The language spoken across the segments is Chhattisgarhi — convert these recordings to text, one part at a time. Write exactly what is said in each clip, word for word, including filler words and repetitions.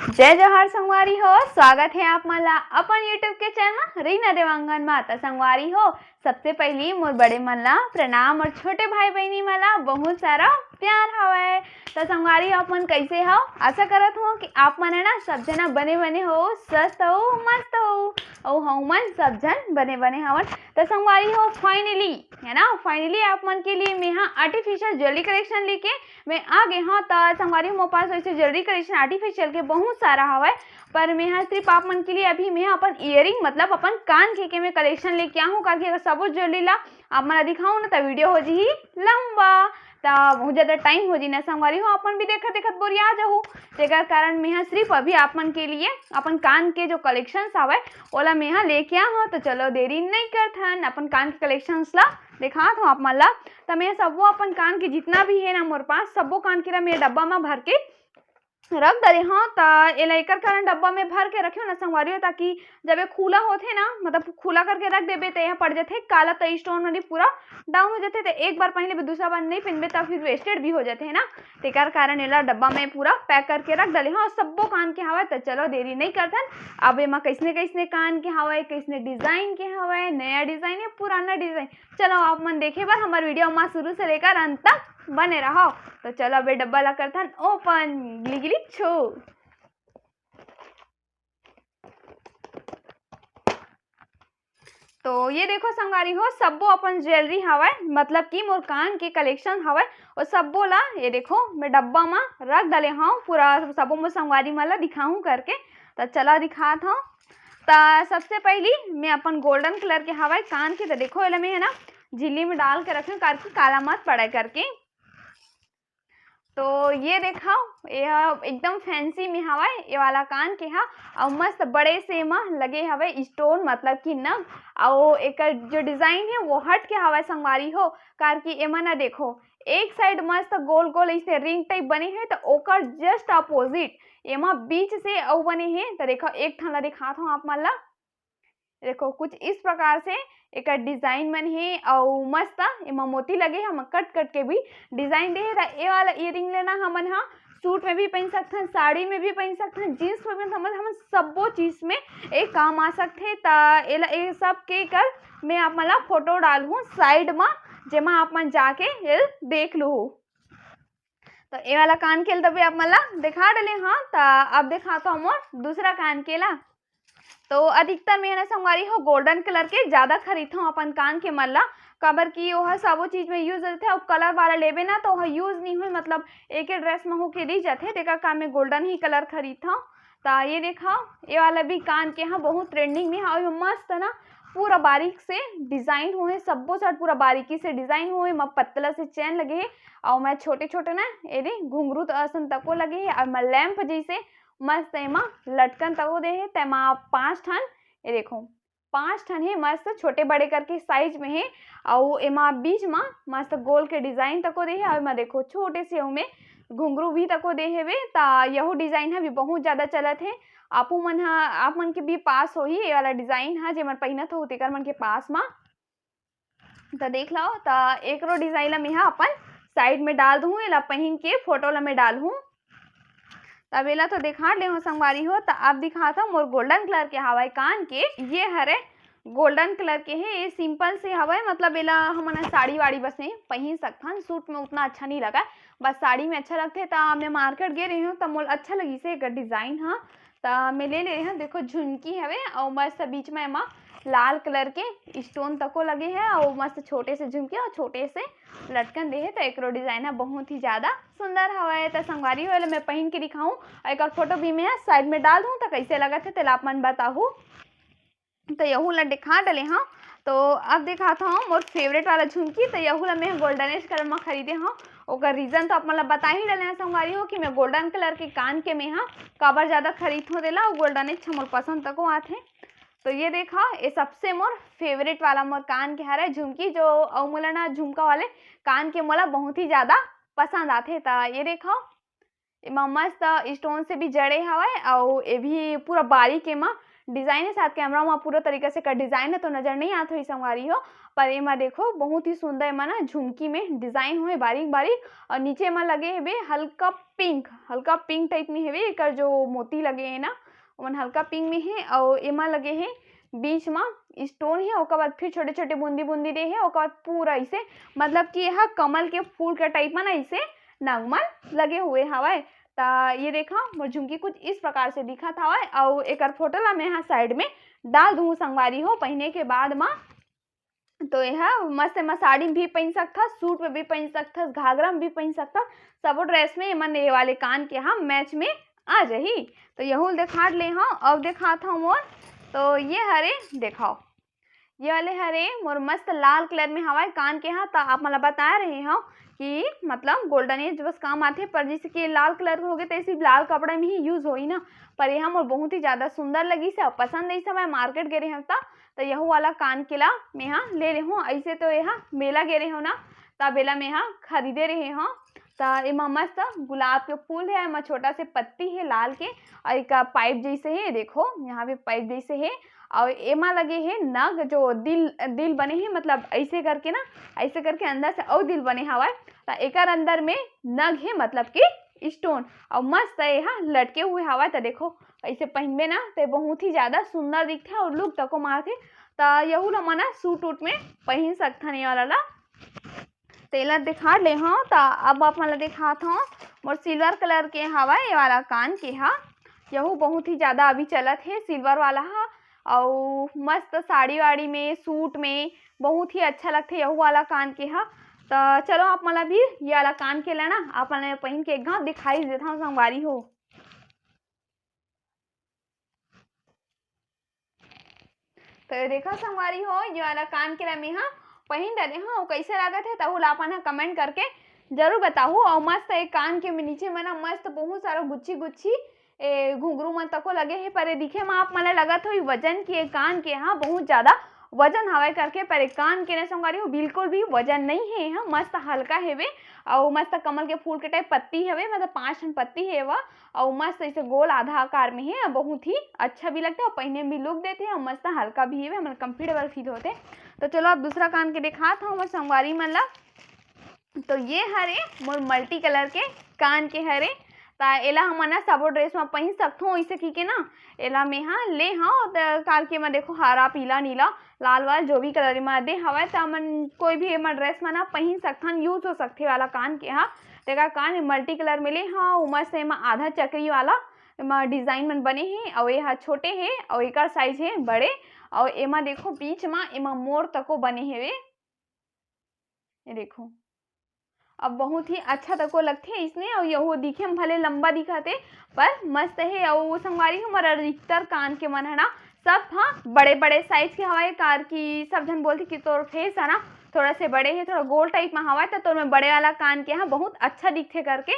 जय जोहार संगवारी हो, स्वागत हे आप मन ला अपन YouTube के चैनल म रीना देवांगन म। त संगवारी हो, सबसे पहिली मोर बड़े मन ला प्रणाम और छोटे भाई बहिनी मन ला बहुत सारा प्यार हवय। त संगवारी हो, आप मन कैसे हव? आशा करत हव कि आप मन ह ना सब जना बने बने हो, स्वस्थ हो, मस्त हो, अउ हमन सब झन बने बने हवन। त संगवारी हो, finally है ना, finally आप मन के लिए मैं हा artificial jewellery collection लेके मैं आ गे हव। त संगवारी हो, मोर पास वैसे jewellery collection artificial के बहुत सारा हवय, पर मैं हा सिर्फ आप मन के लिए अभी मैं हा अपन earring, मतलब अपन कान के, के मैं collection लेके आहूँ, काकि अगर सबो jewellery ला आप मन ला दिखाऊँ ना, त video हो जही लंबा। त बहुत ज्यादा time हो जही ना संगवारी हो, आप मन भी देखत देखत बोरिया जाहू। तेकर कारण मैं हा सिर्फ अभी आप मन के लिए अपन कान के जो collections हवय, ओला मैं हा लेके आ हव। त चलो देरी नइ करथन, अपन कान के collections ला देखात हव आप मन ला। त मैं सबो अपन कान के जितना भी हे ना मोर पास, सबो कान के ला मैं डब्बा म भर के रख डरे हव। त एला एकर कारण डब्बा में भर के रखे हव ना संगवारी हो, ताकि जब ये खुला होथे ना, मतलब खुला करके रख देबे, त एहा पड़ जथे काला, त stone वाली पूरा down हो जथे। त एक बार पहिने भी दूसरा बार नइ पहिनबे, त फिर wasted भी हो जथे ना। तेकर कारण एला डब्बा में पूरा pack करके रख डले हव। सबो कान के हवय। त चलो देरी नइ करथन, अब एमा कइसने कइसने कान के हवय, कइसने design के हवय, नया design या पुराना design, चलो आप मन देखे बर हमर video मा शुरू से लेकर अंत तक बने रहव। त चलो अब ये डब्बा ला करथन open, गिली गिली छो। तो ये देखो संगवारी हो, सब्बो अपन jewellery हवय, मतलब कि मोर कान के collection हवय, और सब्बो ला ये देखो मैं डब्बा मा रख डले हव पूरा, सब्बो मोर संगवारी मन ला दिखाहूँ करके। त चला दिखात हव। त सबसे पहिली मैं अपन golden colour के हवय कान के, त देखो एला मैं है ना झिल्ली में डाल के रखे हव, काकि काला मत पड़े करके। तो ये देखव, ये ह एकदम fancy में हवय, ये वाला कान के ह, अउ मस्त बड़े से एमा लगे हवय stone, मतलब कि नग, अउ एकर जो design हे वो हट के हवय संगवारी हो, काकि एमा ना देखो, एक side मस्त गोल गोल ऐसे ring type बने हे, त ओकर just opposite एमा बीच से अउ बने हे। त देखव, एक ठन ला दिखात हव आप मन ला, देखो कुछ इस प्रकार से एकर design मन हे, अउ मस्त एमा मोती लगे हे, एमा कट कट के भी design दे हे। त ए वाला earring ले ना हमन हा suit में भी पहिन सकथन, साड़ी में भी पहिन सकथन, jeans में भी, हमन, हमन सब्बो चीज में ए काम आ सकथे। त एला, ए सब के कर मैं आप मन ला photo डालहूँ side मा, जेमा आप मन जाके एल देख लूहू। तो ए वाला कान के ल तभी आप मन ला देखा डले हव। त अब देखात हव मोर दूसरा कान के ला। तो अधिकतर मैं ना संगवारी हो golden colour के ज्यादा खरीदथव अपन कान के मन ला, काबर कि ओह सबो चीज में use होथे। अउ colour वाला लेबे ना तो ओह use नहीं होय, मतलब एके dress में होके रह जाथे, तेकर कारण मैं golden ही colour खरीदथव। त ये देखव, ये वाला भी कान के ह बहुत trending में हे, अउ ये मस्त ना पूरा बारीक से design होहे, सब्बो side पूरा बारीकी से design होहे, एमा पतला से chain लगे हे, अउ एमा छोटे छोटे ना एदे घुंघरू त असन तको लगे हे, अउ एमा lamp जैसे मस्त एमा लटकन तको दे हे, तेमा पांच ठन, ये देखो पांच ठन हे मस्त छोटे बड़े करके size में हे, अउ एमा बीच मा मस्त गोल के design तको दे हे, अउ एमा देखो छोटे से ओमे घुंघरू भी तको दे हेवे। त यहू design ह भी बहुत ज्यादा चलत हे। आपू मन ह, आप मन के भी पास होही ये वाला design ह, जेमन पहिनत हो तेकर मन के पास मा। त देख लव, त एकरो design ला मेहा अपन side में डाल दूहूँ, एला पहिन के photo ला मैं डालहूँ। तब एला तो देखा ले हो संगवारी हो। त अब दिखात हव मोर golden colour के हवय कान के, ये हरे golden colour के हे, ये simple से हवय, मतलब एला हमन ह साड़ी वाड़ी बस में पहिन सकथन, suit में उतना अच्छा नहीं लगा, बस साड़ी में अच्छा लगथे। त मैं market गे रही हूँ त मोला अच्छा लगिस हे एकर design ह, त मैं ले ले रही हूँ। देखो झुमकी हवे अउ मस्त बीच में एमा लाल colour के stone तको लगे हे अउ मस्त छोटे से झुमकी अउ छोटे से लटकन दे हे, त एकरो design ह बहुत ही ज्यादा सुंदर हवय। त संगवारी हो, एला मैं पहिन के दिखाऊं अउ एकर photo भी मैं side में डाल दूं, त कैसे लगत हे तेला आप मन बताहू। त यहू ला दिखा डले हव। तो अब दिखात हव मोर favourite वाला झुमकी, त यहू ला मैं goldenish colour म खरीदे हव। ओकर reason तो आप मन ला बता ही डले हव संगवारी हो कि मैं golden colour के कान के मैं ह काबर ज्यादा खरीदथव तेला, अउ goldenish ह मोर पसंद तको आथे। तो ये देखा, ये सबसे मोर favourite वाला मोर कान के हरे झुमकी, जो अउ मोला ना झुमका वाले कान के मोला बहुत ही ज्यादा पसंद आथे। त ये देखा, एमा मस्त stone से भी जड़े हवय, अउ ये भी पूरा बारीक एमा डिजाइन है, शायद कैमरा में पूरा तरीका से एकर डिजाइन है तो नजर नहीं आत होही संगवारी हो, पर एमा देखो बहुत ही सुंदर एमा ना झुमकी में डिजाइन होए बारीक बारीक, और नीचे में लगे हेबे हल्का पिंक, हल्का पिंक टाइप में हेबे एकर जो मोती लगे है ना, ओमन हल्का पिंक में है, और एमा लगे है बीच में स्टोन है, ओकर बाद फिर छोटे छोटे बूंदी बूंदी दे है, ओकर बाद पूरा ऐसे मतलब कि यह कमल के फूल के टाइप में ना ऐसे नगमल लगे हुए हवय। त ये देखा मोर झुमकी कुछ इस प्रकार से दिखत हवय, अउ एकर फोटो ला मैं हा साइड में डाल दूँ संगवारी हो, पहने के बाद मा। तो यह मस्त एमा साड़ी में भी पहन सकथस, सूट में भी पहन सकथस, घाघरा में भी पहन सकथस, सबो ड्रेस में एमन ये वाले कान के हा मैच में आ जाही। तो यहू ल देखात ले हव, अब देखात हव मोर। तो ये हरे देखाओ, ये वाले हरे मोर मस्त लाल कलर में हवय कान के हा। त आप मन ला बता रहे हव कि मतलब गोल्डन एज बस काम आथे, पर जैसे कि लाल कलर के होगे त सिर्फ लाल कपड़ा में ही यूज होही ना। पर ये हा मोर बहुत ही ज्यादा सुंदर लगिस हे, पसंद आइस हे। मैं मार्केट गे रहे हव त, त यहू वाला कान के ला मैं हा ले ले हव। ऐसे तो ये हा मेला गे रहे हव ना, तब एला मैं हा खरीदे रहे हव। त एमा मस्त गुलाब के फूल हे, एमा छोटा से पत्ती हे लाल के, अउ एक पाइप जैसे हे, देखो यहाँ पे पाइप जैसे हे, अउ एमा लगे हे नग जो दिल, दिल बने हे, मतलब ऐसे करके ना, ऐसे करके अंदर से अउ दिल बने हवय। त एकर अंदर में नग हे, मतलब कि स्टोन, अउ मस्त एहा लटके हुए हवय। त देखो ऐसे पहिनबे ना ते बहुत ही ज्यादा सुंदर दिखथे अउ लुक तको मारथे। त यहू ल हमन सूट उट में पहिन सकथन ये वाला ला। तेला दिखा ले हव। त अब आप मन ला दिखात हव मोर सिल्वर कलर के हवय ये वाला कान के हा, यहू बहुत ही ज्यादा अभी चलत हे सिल्वर वाला हा, अउ मस्त साड़ी वाड़ी में, सूट में बहुत ही अच्छा लगथे यहू वाला कान के हा। त चलो आप मन ला भी ये वाला कान के ला ना आप मन ला पहिन के एक घात दिखाई देथव संगवारी हो। तो ये देखो संगवारी हो, ये वाला कान के ला मैं हा पहिन डाले हव, अउ कैसे लागत हे तहू ला अपन हा कमेंट करके जरूर बताहू। अउ मस्त एक कान के नीचे में ना मस्त बहुत सारा गुच्छी गुच्छी ए घुंघरू मन तको लगे हे, पर ये दिखे में आप मन ला लगत होही वजन की ये कान के हा बहुत ज्यादा वजन हवय करके, पर ये कान के ना संगवारी हो बिल्कुल भी वजन नहीं हे, हा मस्त हल्का हेवे, अउ मस्त कमल के फूल के टाइप पत्ती हवे, मतलब पांच ठन पत्ती हे एमा, अउ मस्त ऐसे गोल आधा आकार में हे, बहुत ही अच्छा भी लगथे अउ पहिने में भी लुक देथे अउ मस्त हल्का भी हवे, हमन कंफर्टेबल फील होथे। तो चलो अब दूसरा कान के दिखात हव मोर संगवारी मन ला। तो ये हरे मोर मल्टी कलर के कान के हरे, त एला हमन ना सबो ड्रेस म पहिन सकथों। ऐसे की के ना एला मेहा ले हव, त कान के म देखो हरा, पीला, नीला, लाल वाल जो भी कलर म दे हवय, त हमन कोई भी एमा ड्रेस म ना पहिन सकथन, यूज हो सकथे वाला कान के हा। तेकर कारण मल्टी कलर में ले हव, उमा से एमा आधा चकरी वाला एमा डिजाइन मन बने हे, अउ ये हा छोटे हे, अउ एकर साइज हे बड़े, अउ एमा देखो बीच म एमा मोर तको बने हेवे। ये देखो, अब बहुत ही अच्छा तको लगथे इसने, अउ यहू दिखे म भले लंबा दिखत हे, पर मस्त हे। अउ संगवारी हो, हमर अधिकतर कान के मन ह ना, सब ह बड़े-बड़े साइज के हवय, कार की सब झन बोलथे कि तोर फेस ह ना, थोड़ा से बड़े हे, थोड़ा गोल टाइप म हवय, त तोर में बड़े वाला कान के ह बहुत अच्छा दिखथे करके।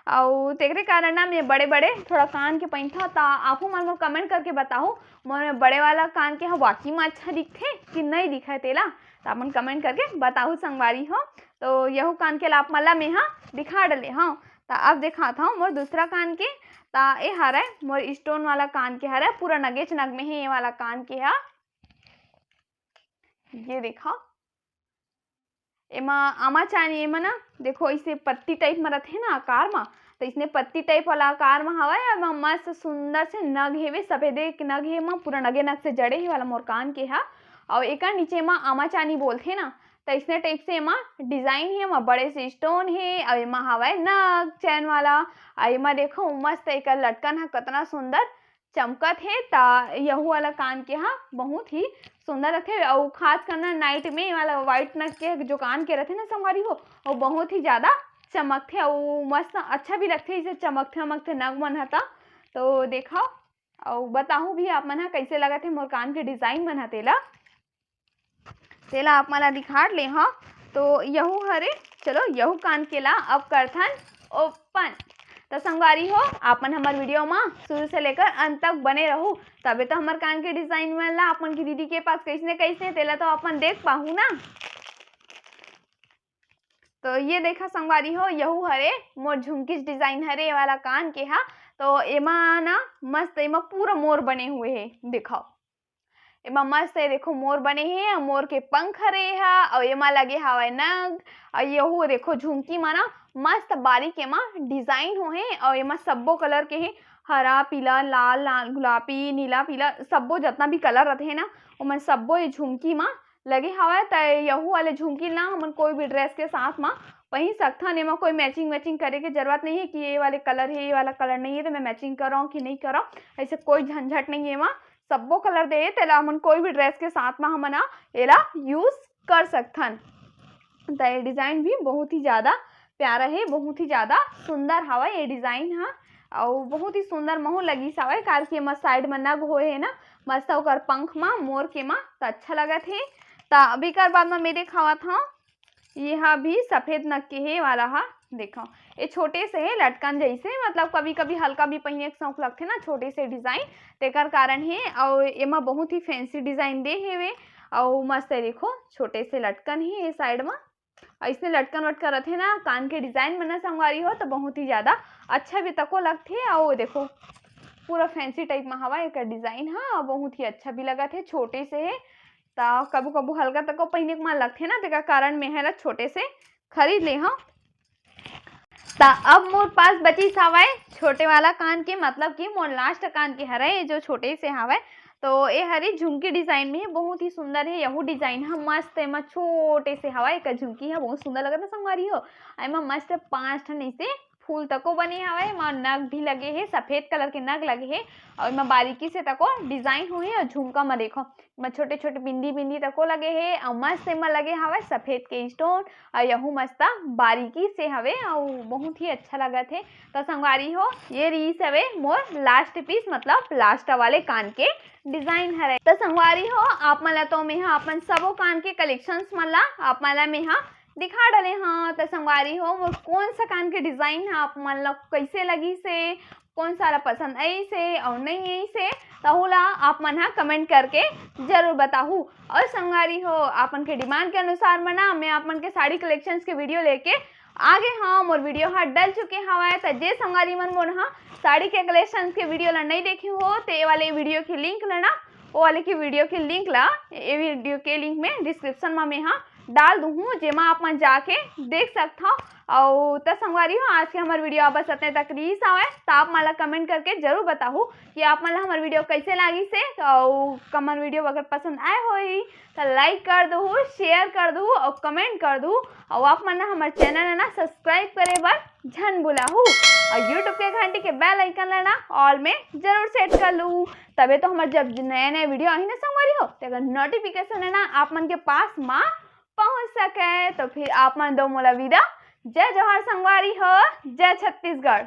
अउ तेकरे कारण ना, मैं बड़े-बड़े थोड़ा कान के पहिनथव, त आपो मन मोर कमेंट करके बताहू, मोर में बड़े वाला कान के ह वाकई म अच्छा दिखथे कि नई दिखय तेला। त अपन कमेंट करके बताहू संगवारी हो। तो यहू कान के ला आप मन ला मेहा दिखा डले हव। त अब देखात हव मोर दूसरा कान के। त ए हरय मोर स्टोन वाला कान के हरय, पूरा नगेच नग में हे ये वाला कान के हा। ये देखा, एमा आमा चानी, एमा ना देखो, ऐसे पत्ती टाइप म रथे ना आकार म, त इसने पत्ती टाइप वाला आकार म हवय। एमा मस्त सुंदर से नग हेवे, सफेदे के नग हे, एमा पूरा नगे नग से जड़े हे वाला मोर कान के हा। अउ एकर नीचे म आमा चानी बोलथे ना, त इसने टाइप से एमा डिजाइन हे, एमा बड़े से स्टोन हे, अउ एमा हवय नग चैन वाला। अउ एमा देखो मस्त एकर लटकन ह कतना सुंदर चमकत हे, त यहू वाला कान के हा बहुत ही सुंदर लगथे। अउ खास करना नाइट में ये वाला व्हाइट नग के जो कान के रथे ना संगवारी हो, वो बहुत ही ज्यादा चमकथे अउ मस्त अच्छा भी लगथे, इसे चमकथे वमकथे नग मन ह त। तो देखव अउ बताहू भी आप मन ह कैसे लगत हे मोर कान के डिजाइन मन ह तेला। तेला आप मन ला दिखात ले हव। तो यहू हरे, चलो यहू कान के ला अब करथन ओपन। त संगवारी हो, आप मन हमर वीडियो म शुरू से लेकर अंत तक बने रहू, तबे तो हमर कान के डिजाइन मन ला आप मन की दीदी के पास कैसने कैसने तेला तो आप मन देख पाहू ना। तो ये देखा संगवारी हो, यहू हरे मोर झुमकीच डिजाइन हरे, ये वाला कान के हा। तो एमा ना मस्त, एमा पूरा मोर बने हुए हे, दिखाओ। एमा मस्त हे, देखो मोर बने हे, अउ मोर के पंख हरे एहा, अउ एमा लगे हवय नग, अउ यहू देखो झुमकी मा ना मस्त बारीक एमा डिजाइन हो हे, अउ एमा सब्बो कलर के हे, हरा, पीला, लाल, लाल, गुलाबी, नीला, पीला, सब्बो जतना भी कलर रथे ना, ओमन सब्बो ये झुमकी मा लगे हवय। त यहू वाले झुमकी ना हमन कोई भी ड्रेस के साथ मा पहिन सकथन। एमा कोई मैचिंग वैचिंग करे के जरूरत नहीं है कि ये वाले कलर है, ये वाला कलर नहीं है, तो मैं मैचिंग करव कि नहीं करव, ऐसे कोई झंझट नहीं है एमा। सब्बो कलर दे हे, तेला हमन कोई भी ड्रेस के साथ मा हमन ह एला यूज कर सकथन। त ये डिजाइन भी बहुत ही ज्यादा प्यारा है, बहुत ही ज्यादा सुंदर हवय ये डिजाइन ह, अउ बहुत ही सुंदर महू लगिस हवय, काबर कि एमा साइड म नग होए हे ना, मस्त ओकर पंख म मोर के म, त अच्छा लगत हे। त अभी कर बाद म मैं देखावत हव, ये हा भी सफेद नग के हे वाला हा, देखो ये छोटे से हे लटकन जैसे, मतलब कभी कभी हल्का भी पहिने के शौक लगथे ना, छोटे से डिजाइन, तेकर कारण हे। अउ एमा बहुत ही फैंसी डिजाइन दे हेवे, अउ मस्त हे, देखो छोटे से लटकन हे ये साइड म। अइसने लटकन वटकन रथे ना कान के डिजाइन मन ना संगवारी हो, तो बहुत ही ज्यादा अच्छा भी तको लगथे। अउ देखो पूरा फैंसी टाइप म हवा एकर डिजाइन हा, अउ बहुत ही अच्छा भी लगत हे, छोटे से हे। त कभू कभू हल्का तको पहिने के मन लगथे ना, तेकर कारण मैं एला छोटे से खरीद ले हव। त अब मोर पास बचिस हवय छोटे वाला कान के, मतलब कि मोर लास्ट कान के हरय, ये जो छोटे से हवय। तो ये हरे झुमकी डिजाइन में हे, बहुत ही सुंदर हे। यहू डिजाइन ह मस्त हे, एमा छोटे से हवय, एकर झुमकी ह बहुत सुंदर लगत हे संगवारी हो। एमा मस्त पांच ठन ऐसे फूल तको बने हवय, एमा नग भी लगे हे, सफेद कलर के नग लगे हे, अउ एमा बारीकी से तको डिजाइन होहे। अउ झुमका म देखो, एमा छोटे-छोटे बिंदी-बिंदी तको लगे हे, अउ मस्त एमा लगे हवय सफेद के स्टोन, अउ यहू मस्त बारीकी से हवे, अउ बहुत ही अच्छा लगत हे। त संगवारी हो, ये रिहिस हवे मोर लास्ट पीस, मतलब लास्ट वाले कान के डिजाइन हरे। त संगवारी हो, आप मन ला तो मेहा अपन सबो कान के कलेक्शंस मन ला आप मन ला मेहा दिखा डले हव। त संगवारी हो, मोर कोन सा कान के डिजाइन ह आप मन ला कैसे लगिस हे, कोन सा ला पसंद आइस हे अउ नहीं आइस हे, तहू ला आप मन ह कमेंट करके जरूर बताहू। अउ संगवारी हो, आप मन के डिमांड के अनुसार म ना मैं आप मन के साड़ी कलेक्शंस के वीडियो लेके आगे हव। मोर वीडियो ह डल चुके हवय, त जे संगवारी मन मोर ह साड़ी के कलेक्शंस के वीडियो ला नहीं देखे हो, ते ये वाले वीडियो के लिंक ला ना, वो वाले के वीडियो के लिंक ला, ये वीडियो के लिंक में डिस्क्रिप्शन में मैं ह डाल दूहूँ, जेमा आप मन जाके देख सकथव। अउ त संगवारी हो, आज के हमर वीडियो बस अतने तक रिहिस हवय। त आप मन ला कमेंट करके जरूर बताहू कि आप मन ला हमर वीडियो कैसे लागिस हे। अउ हमर वीडियो अगर पसंद आए होही त लाइक कर दूहू, शेयर कर दूहू अउ कमेंट कर दूहू। अउ आप मन ला हमर चैनल ला ना सब्सक्राइब करे बर झन भुलाहू, अउ YouTube के घंटी के बेल आइकन ला ना ऑल में जरूर सेट कर लूहू, तबे तो हमर जब नया नया वीडियो आही ना संगवारी हो, तेकर नोटिफिकेशन ला ना आप मन के पास मा पहुंच सके। तो फिर आप मन दो मोला विदा। जय जोहार संगवारी हो, जय छत्तीसगढ़।